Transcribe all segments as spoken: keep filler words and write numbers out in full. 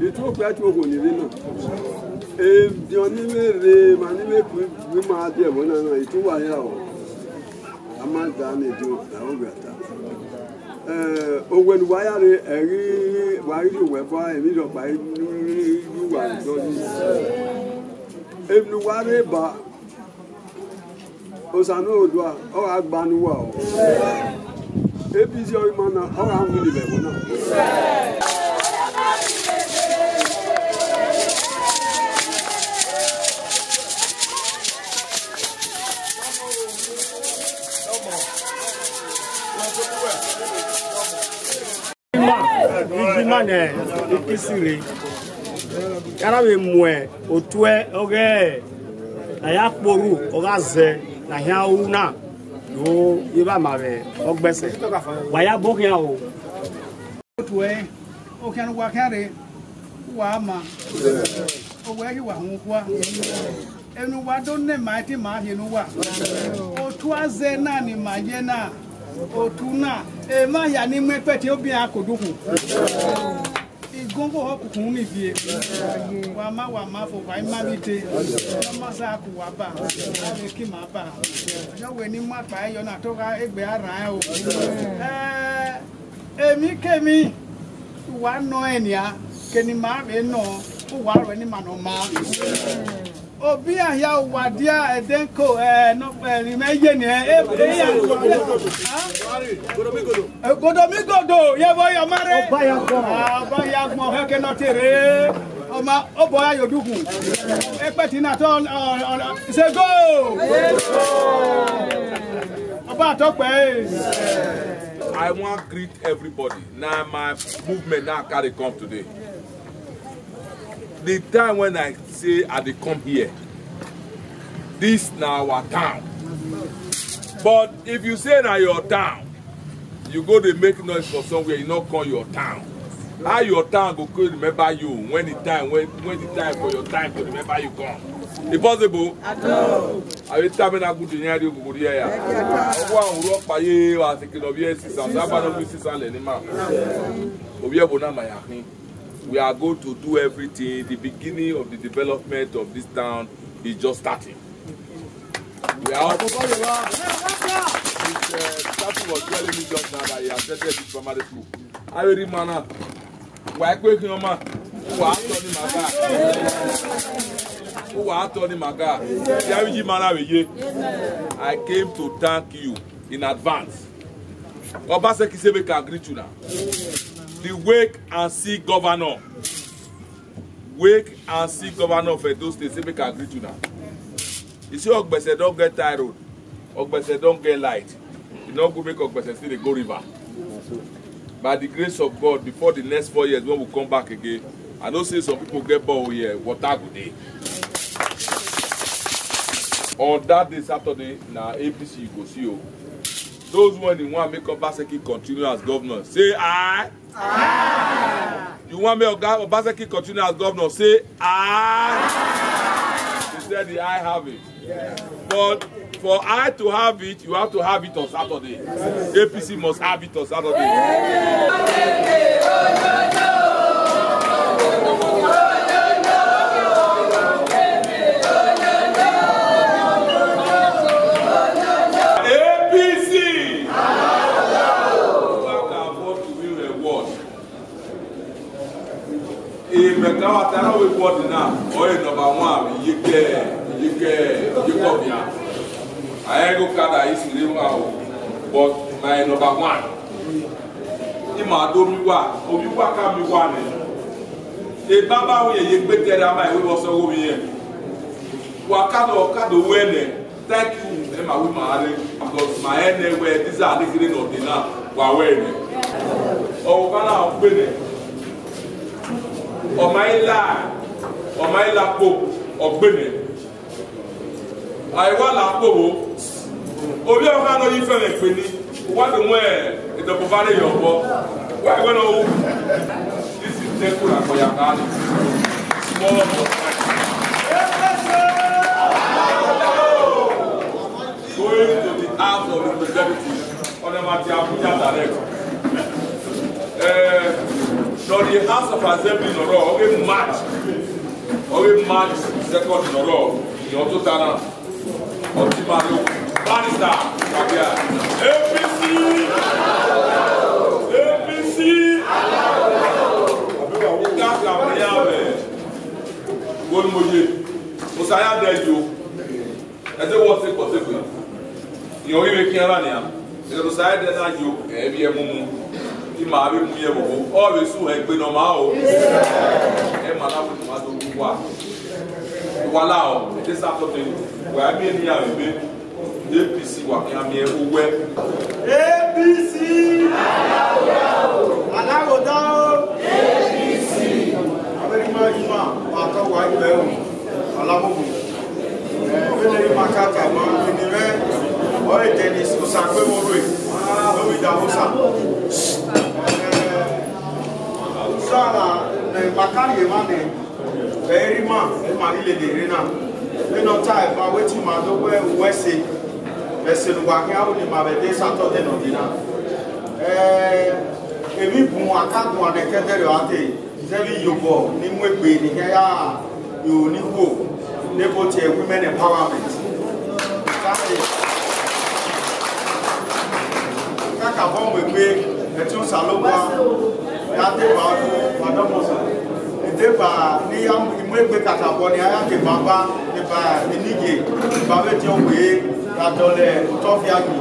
Itu okpia tu okhuo ni vbe na. Ediọn ni vbe rre, ma ni vbe ku ima dia ẹvbo na na, itu uwa hia o. A ma da ne ediọn, a ho gha ta. Eh, owẹ ne uwa ya rre, ẹ ghi, wa ghi ye owẹ bọ, emwi rhọkpa ghi ye uwa dọ yi. Emwi ne uwa rre ba, Osa ne Osanobua, ọ gha gba ne uwa o. Ebi zi ọre ima na, ọ gha winna vbe ẹvbo na. Ima, iji ima ne ikisi rre. Kara vbe mu otuẹ ọghẹ ne a ya kpe orhu, ọ gha zẹ ne a hian ru na, do ivba ma vbe Ọgbẹsẹ. Wa ya bọ khian o. Otuẹ, okhian ne uwa khian rre, uwa ma, owẹ ghi wa họn ukhua. Emwi ne uwa do ne ma, te ima rhie ne uwa. Otu azẹ na ni ma ye na, otu na, emwa hia ni mu ẹkpẹti obiẹn a ko dukhu. Igongo họ kukhun ni vie. Wa ma, wa ma fo, wa i ma vbe te. Ọ ma sa ku wa ba, a vbe ke ima ba. Yọ wẹ ne ima kpa yọ na, to gha egbe a rran o. Eh, emwi kemwi, uwa nọ ẹn nian, ke ne ima vbe nọ, uwa ruẹ ne ima nọ maa. Obi iran hia, uwa dia ẹdẹnko, eh, nọ, eh, ne imẹ ye nian, eh, eh, iran, ah? Godomigodo, ye vbe ọ ya ma rre? Ọba ya gbọn. Ah, ọba ya gbọn, hẹ ke nọ te rre. Ọ ma, obọ ya ye odukhun. Ẹkpẹti na tọ, ọ, ọ, ọ, sẹ go. Ọba tọ kpẹ, eh. I wan greet everybody. Na my movement na I carry come today. The time when I say I dey come here, this na our town. But if you say na your town, you go dey make noise for somewhere, you no come your town. How your town go come remember you when the time, when, when the time for your time to remember you come? E possible? At all. Avbe tama na gudu yan rrie ogugu rrie ya. Ọgua uhunmwu rhọkpa ye wa seke ne ọ vbiẹ sisan, Saba ne ọ vbiẹ sisan lẹ ne ima. Ovbi ẹvbo na ma ya khin. We are going to do everything. The beginning of the development of this town is just starting. We are all, since, uh, Tapu was telling me just now that he attended this primary school. Avbe rhie ima na, wa i kpe khian ọma, uwa tọ ni ima ga. Uwa tọ ni ima ga. Ya vbe iji ima na vbe ye. I came to thank you in advance. Obaseki say make I greet una. The wake and see governor. Wake and see governor of Edo State say make I greet una. You see, Ogbese don get tie road. Ogbese don get light. E no good make Ogbese still dey go river. By the grace of God, before the next four years when we come back again, I know say some people get borehole here, water go dey. On that day, Saturday, na A P C you go see o. Those when they want make Obaseki continue as governor, say aye. Aye. You want make Oga Obaseki continue as governor, say aye. He said the aye have it. But for aye to have it, you have to have it on Saturday. A P C must have it on Saturday. A P C! Back and forth to win reward. Imẹ ka wa ta na wẹ ward na, ọ re number one, iye kẹ, iye kẹ, iye kẹ ọvia. A i ghe okada, i sirri emwa o, but ma i number one. Ima do miẹn uwa, ovbi uwa ka miẹn uwa nẹ. Ebaba wẹ irẹn ye egbe tẹrẹ, a ma wẹ vbe ọ sẹ ọghe ovbi irẹn. Wa ka do, ka do wẹ nẹ. Thank you, ẹ ma wẹ ima rre, because ma rẹn nẹ wẹ, this are the kherhe ne ọ dee na, wa wẹ nẹ. Ọvbokhan na ọ gbe nẹ, Ọ ma i la, ọ ma i la kpo, ọ gbe nẹ. A i wa la kpo vbo? Ovbi ọkhan ne ọ ye ifẹmwẹ egbe nii, uwa do mu edọbọ vare ye obọ. Wa i wẹ ne ọ ru? This is Teku na kọ ya kha ni. Small but mighty. Going to the House of Representatives, ọnẹ ma tie Abuja direct. Eh, nọ rrie House of Assembly nọ rrọọ, ọ ghe March, ọ ghe March second nọ rrọọ, ọ tota na, ọ tie ima rre Barrister, A P C, A P C, Iganga vbe ya vbe, wo ni mo ye, Osa ya dẹ yo. Ẹdẹ wọ te kpọtegbe, irẹn ọghe vbe khian ra nian, ẹghẹ ne Osa ẹdẹ na yo, ẹ i vbiẹ mu mu, ima vbe mu ye vbe ọvbo, ọ vbe su hẹ egbe ne ọ ma o. Ẹ ma na wẹ ne ma do ru uwa, uwa la ọ, ẹdẹ Saturday, wẹ a miẹn ne iran vbe ebe, A P C wa khian miẹn owẹ. A P C! Alaghodaro! A P C! Avbe erha ima, ima, wa tọ wa yi vbe ẹro, Alamobo. Eh, vbene ima ka ka ma, eni mwẹ, ọre Dennis Osagbemorue, ne ovbi Idahosa. Eh, Usara ne ima ka rhie emwa nẹ, vbe erha ima, ima ghi lele rre na. Vbene ọ ta eva wẹ te ima do wẹ uwẹ ẹse, vbe ẹse ne uwa khian ru ne ima vbe ẹdẹ Saturday nọ dee na. Eh, emwi bun a ka guan ne ẹkẹdẹrriọ a te. Zẹvbe iyobọ ni mu egbe ne I khian ya ru ne ikhuo ne ebo tie women empowerment. Kakabọ mu egbe, ẹtin Osanobua, ya deba ọdọ, ọdọmọsa. Deba ne I ya mu egbe kakabọ ne I ya ke banban, eba enige, eba vbe tie owe, ya dọlọ otọ fia yi.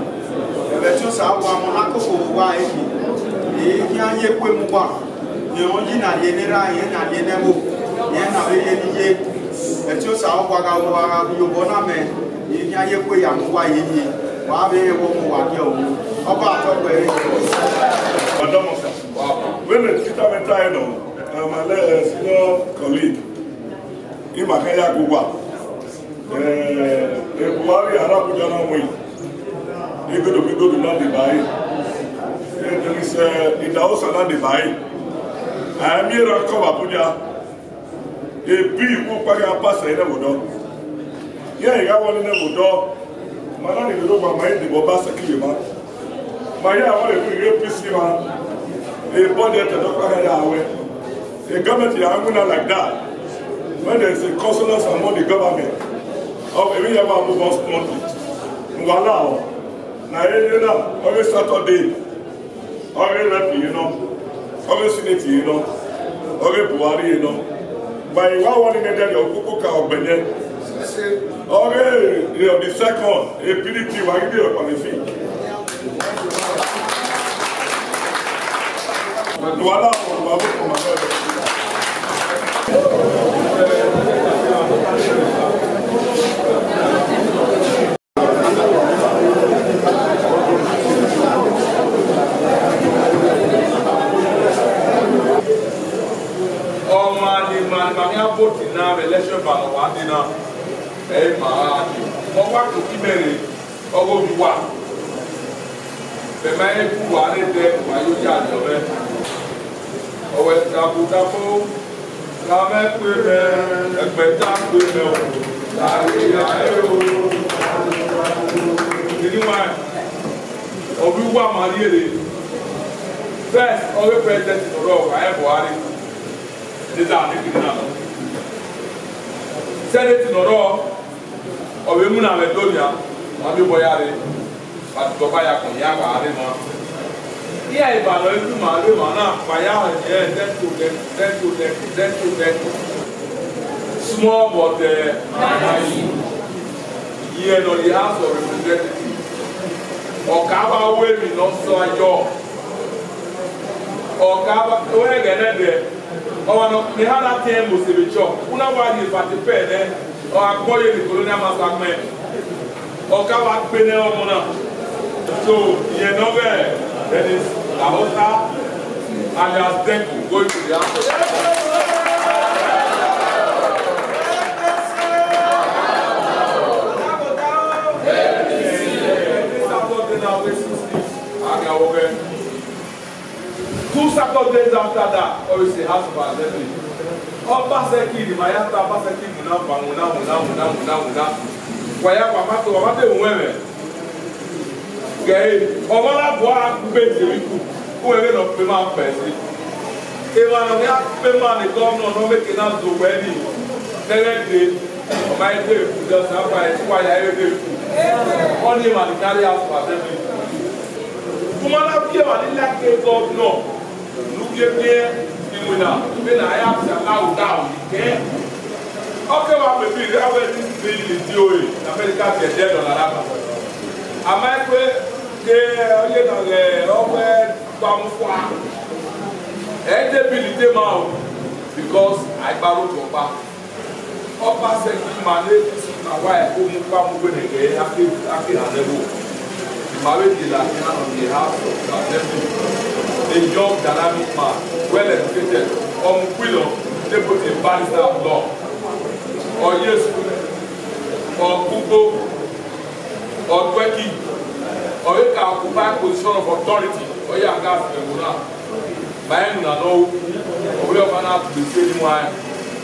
Ẹmwẹ ẹtin Osanobua, ọmọ na koko vbe uwa ẹre yi. I khian ye eku emu uwa. Irẹn ọ yi na rhie ne erha, irẹn na rhie ne ẹvbo, irẹn na vbe ye ne iye. Ẹtin Osanobua gha, wa gha gu iyobọ na mẹ, I khian ye eku ya mu uwa ye yi. Wa vbe rẹn vbe ọmọ uwa gie ọvbu. Ọba tọ gbe ẹre. Ọdọmọsa. Vbene Peter mẹ ta ẹre nọ, ọmwa lẹ senior colleague, ima khian ya gu uwa. Eh, Buhari arha Abuja na win. Igodo igodo na deba ẹre. Eh, Dennis, eh, Idahosa na deba ẹre. A i miẹn erha kọ vbe Abuja. Ebi ikhuo ọkpa khian pass ẹre vbe odọ. Iran i gha wọlọ nẹ vbe odọ. Ma na ni vbe rhọkpa ma i debọ ba sẹki vbe emwa. Ma ya wọlọ vbe A P C mwa. E budget ẹdẹ ọkpa khian ya wẹ. E government ya winna like that. When there is a consonance among the government, ọ emwi ya wa move on smoothly. Wala ọ. Na rere na, ọ ghe Saturday. Ọ ghe rep ye nọ, ọ ghe senate ye nọ, ọ ghe Buhari ye nọ. Wa i wa wọlọ nẹ dẹdẹ, ukoko ka ọgbẹnẹ. Ọ ghe, eh, the second, eh, P D P, wa ghi de ọkpa vbe fi. Wa la, wa bo kọ ma. Ọmwa ne ima, ne ima khian vote na vbe election ba ne ọ wa dee na, ẹ i ma gha dee. Ọ wa koko imẹ rre, ọ ghe ovbi uwa. Mẹ ma he gu uwa rre dẹ, uwa yo ya dọ mwẹ. Ọ wẹ tapo tapo. Gha mwẹ kue mẹ, ẹgbẹta kue mẹ o, gha rhie ya ẹre o. Eniwan, ọ vbe uwa ma rhie rre. First, ọ ghe president ne ọ rrọọ, wa rẹn Buhari, ne da ne kiri na nọ. Senate ne ọ rrọọ, ọ vbe mu na vbe ẹdẹ onia, wa miẹn obọ ya rre. But Baba ya kọn ya wa rre emwa. Iran eva ne ọ i gu ima rre emwa na, wa ya họn ẹre, dẹto dẹto, dẹto dẹto, dẹto dẹto. Small but, eh, mighty. Iye nọ ye House of Representatives. Ọ ka vbe ru emwi ne ọ sẹ ayọ. Ọ ka vbe, ọ ẹghẹ nẹdẹ. Ọmwa nọ, ne ha na tiẹn Mose vbe chọ. Una wa rhie participate nẹ. Ọ gha gbọ ye ne colonial master gbẹn. Ọ ka wa gbe nẹ ọmọ na. So, iye nọ vbe Dennis Idahosa alias Deku, going to the house. Two Saturdays after that, ọ vbe sẹ House of Assembly. Ọbasekhi ne ima ya ta Ọbasekhi winna, winna, winna, winna, winna, winna. Wa ya, wa ma to, wa ma te ru ẹmwẹ. Ghe, ọmwa na bu a kugbe eze vbe iku, uwẹ vbe nọ kpe ma kpẹ ẹse. Emwa ne ọ ghi a kpe ma ne gọvnọ ne ọ vbe ke na zẹ owẹ ni, ne ẹghẹ dee, ọ ma i de vbe iku, just na wa, wa ya re vbe iku. Ọnii emwa ni gha rrie House of Assembly. Uma na fi emwa ni like gọvnọ ne u ghi miẹn iwinna, vbene a ya sẹ aka odaro ni kẹn. Ọ kẹ wa maybe rhie avbe this bill di ore, America biẹ ẹdẹ dọla ra ba. A ma kpe ke ọ ye na ghẹ ọghe gba mu fua. Ẹ i de bill de ma o, because a i gba aro tuẹ ọkpa. Ọbasekhi ma ne A P C ma wa ẹko mu kpa mu wẹ ne ghẹ a ke, a ke na nẹ ẹvbo. Ma vbe de la khian nọ ye House of Assembly. A young dynamic man, well educated, ọmọ ukwilọ, deputy barrister of law. Ọ ye school, ọ kugbo, ọ tuẹki, ọ vbe ka occupy position of authority, ọ ya gas ẹvbo na. Ma rẹn unu na nọ ru, ọ vbe ọmwa na gbe ise ni wan,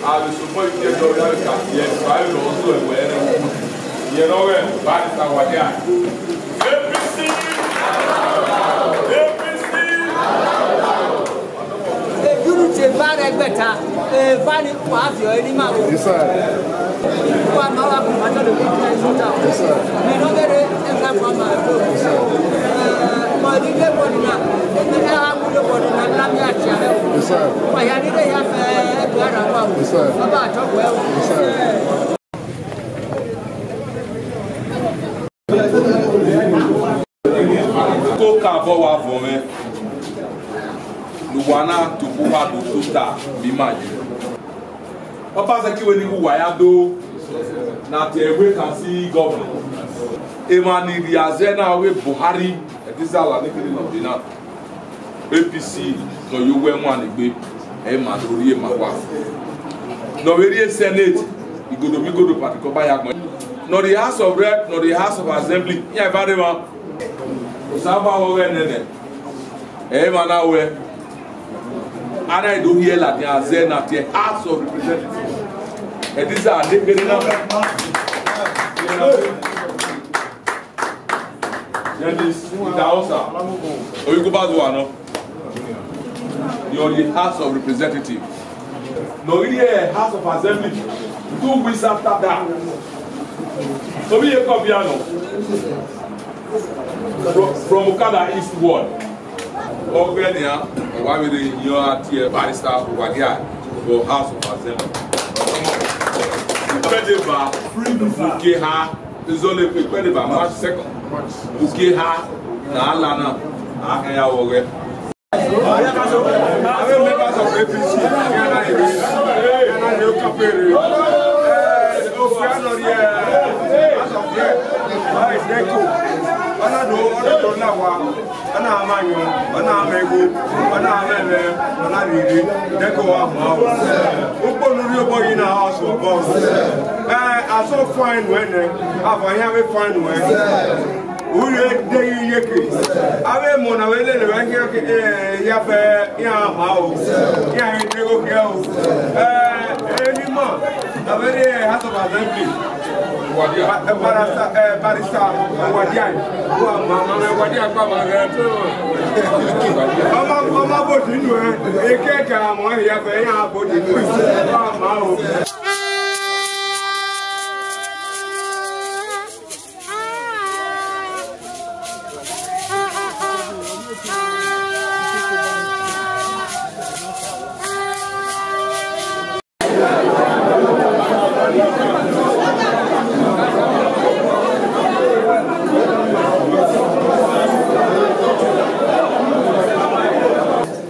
a vbe sokpan ivbi ẹdẹ ọ ya vbe ka tie ẹre, wa vbe lọ zẹ ẹwẹ ẹre ru. Iyẹn ne ọ ghẹ barrister wa dia. A P C! A P C! Unity eva rre ẹgbẹta, eva ni wa viọ ẹre ni ma ro. Yes, sir. Wa ma wa bu ma tọlọ bi ta isu ta. Yes, sir. Mi nọ ghe re, eva wa ma ro. Yes, sir. Eh, ma ni le wọ ni na, eva wa mu le wọ ni na, la mi a tia rẹ o. Yes, sir. Wa ya ni re ya fẹ ẹgbẹ ara wa o. Yes, sir. Baba a tọ wẹ o. Yes, sir. Ko ka vbọ wa vọn mwẹ ne uwa na tobọ uwa do tota vbe ima ye. Ọbasekhi wẹ ne igho uwa ya do na tie vacancy gọvnọ. Emwa ni rhie azẹ na ọghe Buhari, ẹdizala ne kherhe nọ dee na. A P C ne ọ ye uwu ẹmwẹ ne egbe, ẹ i ma do rhie ma wa. Ne ọ vbe rhie Senate, igodo vbe igodo party kọba ya gbẹn. Ne ọ rhie House of Rep, ne ọ rhie House of Assembly, iran eva rre emwa. Osanobua ọghe nẹnẹ, ẹ i ma na wẹ, a na do rhie ladian azẹ na tie House of Representatives. Ẹdizala ne kherhe na. Dennis Idahosa, Oyigubazuwa nọ, ne ọ rhie House of Representatives. Ne ọ rhie House of Assembly two weeks after that. Ovbi iyeke Obiano, from, from Okada East Ward. Ọghe nian, ọ wa vbe rre iyẹn a tie barrister Owadia for House of Assembly. Ikpẹdeba, ukeha, Izọlekpe ikpẹdeba, March second. Ukeha ne a la na, a khan ya vbe ọghẹ. Avbe members of A P C, iran na rhie, iran na rhie okape rre. Eh, okpia nọ rhie, as of yet, ba Deco, ọ na do, ọ na do la owa, ọ na ma ayọn, ọ na ma igho, ọ na ma ẹmwẹ, ọ na rhie rre, Deco wa ma o. Ukpo ne u rhie obọ yi na, ọ sẹ obọ. Eh, a so fine nuẹn nẹ, a fa iran vbe fine nuẹn. U rhie de yi iyeke. Avbe emọ na vbe lele vbe khian ke, eh, ya fẹ iran ma o. Iran i degho khian o. Eh, eni ma, na vbe rrie House of Assembly. Ba-, eh, barrister, eh, barrister Owadia. Wa ma, ma, ma, Owadia kpa ma ghẹ. Ọ ma, ọ ma bodi nuẹn, eh, ekẹkẹ a mọ ya fẹ iran bodi nuẹn. Wa ma o.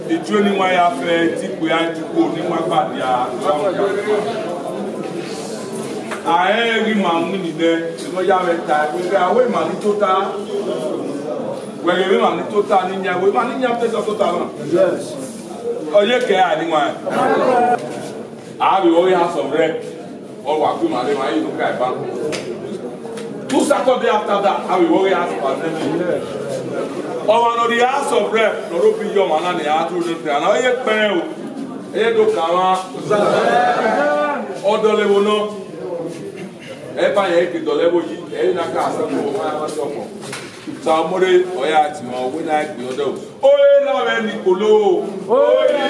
Ituẹ ni wa ya fẹ, ti kpia, ti kpo, ni wa gbadia. A rẹn ghi ma winna nẹ, emọ ya mwẹ ta, wẹ ghe a wẹ ima ni tota. Wẹ ghe emọ ima ni tota ni yan, wẹ ima ni yan te sọ tota na. Yes. Ọ ye kẹ a ni wan. A vbe vbe ọghe House of Rep, ọ wa gu ima rre, ma ye no ka eba. Two Saturday after that, a vbe vbe ọghe House of Assembly. Ọmwa ne ọ rrie House of Rep ne ọ rre obi iye ọmwa na ne a tu ne a na ye kpẹrẹn o, ẹ ye do kan mwa. Ọ dọlọ ẹvbo nọ, ẹ ba yẹn ke dọlọ ẹvbo yi, ẹ i na ka sẹ ọmọ, ọmwa ya sẹ ọmọ. Sa ọmọrre ọ ya tie ọmwa, wẹ na gbe ọdọ. Ore na vbe ni kpolo. Ore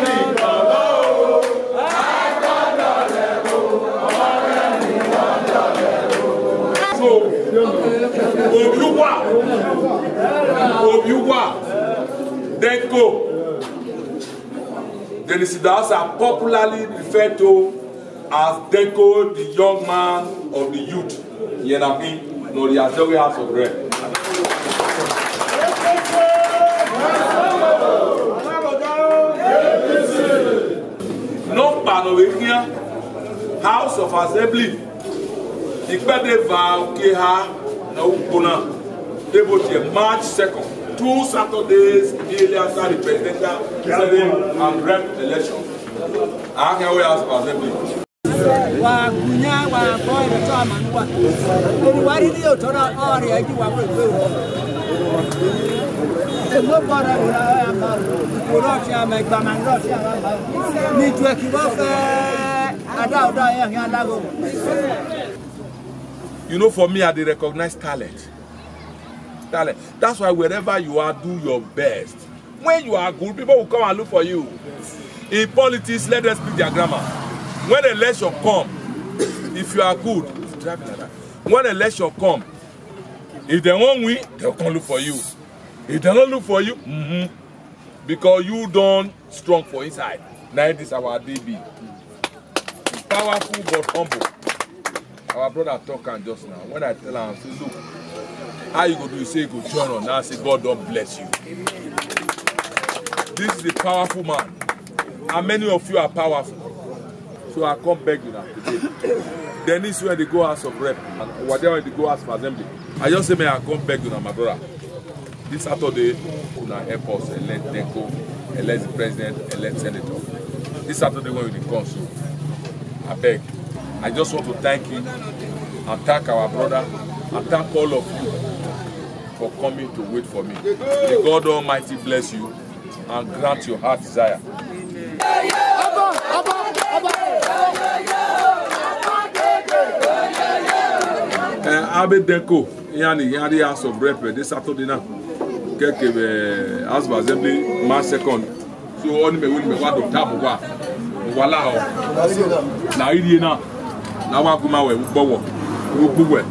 ni kpolo. So, Obiuwa, Obiuwa, Denko, Dennis Idahosa, popularly referred to as Denko, the young man of the youth. Yẹn na khin ne ọ rrie Azẹgbe House of Rep. Nọkpa ne ọ vbe khian House of Assembly, ikpẹdẹ eva uki eha ne ọ ru ukpo na, deghẹ vbe March second, two Saturdays immediately after the presidential, senate and rep election. A khian wẹ House of Assembly. Wa gu yan, wa bọ ẹre tọ ama ne uwa. Eni wa rhirhi otọ na, ọ rhie ẹgi wa wẹ egbe ruẹ. Emo bọ rẹ vbe ra ya ma, ikhuo rẹ ọtian ma, igbama rẹ ọtian ma. Ne ijuẹki vbọ fẹ, ada ọda ya khian lagho. You know, for me, I dey recognize talent. Talent. That's why wherever you are, do your best. When you are good, people will come and look for you. In politics, let them speak their grammar. When election come, if you are good, driving like that. When election come, if they won't win, they'll come look for you. If they don't look for you, mm-hmm, because you don't strong for inside. Now this our D B. Powerful but humble. Our brother talk am just now. When I tell am, I say, "Look, how you go do?" He say he go join us. Now I say, "God don bless you." This is a powerful man. And many of you are powerful. So I come beg una today. Dennis, when they go House of Rep, and Wade, when they go House of Assembly, I just say, may I come beg una, my brother. This Saturday, una help us elect Denko, elect the president, elect senator. This Saturday when we dey come so, I beg. I just want to thank you and thank our brother and thank all of you for coming to wait for me. May God Almighty bless you and grant your heart desire. Eh, Abe Denko, iran ni iran rrie House of Rep this Saturday na. Keke vbe House of Assembly, March second. So, ọni mẹ wẹ ne mẹ wa do tama uwa. Uwa lahọ. Na i rhie na. Na wa gu ima wẹ, ugbọwọ, ugbuwẹ.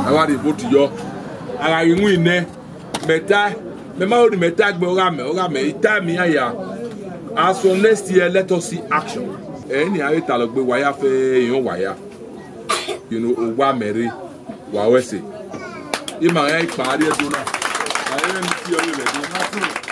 A wa rhie vote yọ. A gha ghi win nẹ, mẹ ta, mẹ ma ho ne mẹ ta gbe ọgha mẹ, ọgha mẹ, I ta mẹ iran ya. As from next year, let us see action. Ẹ ni a vbe talọ gbe wa ya fẹ, iran wa ya. You know, owa mẹ rre, wa ru ẹse. Ima rẹn ikpa a rrie Ẹdo na. A rẹn mi tie ọvbehe Ẹdo.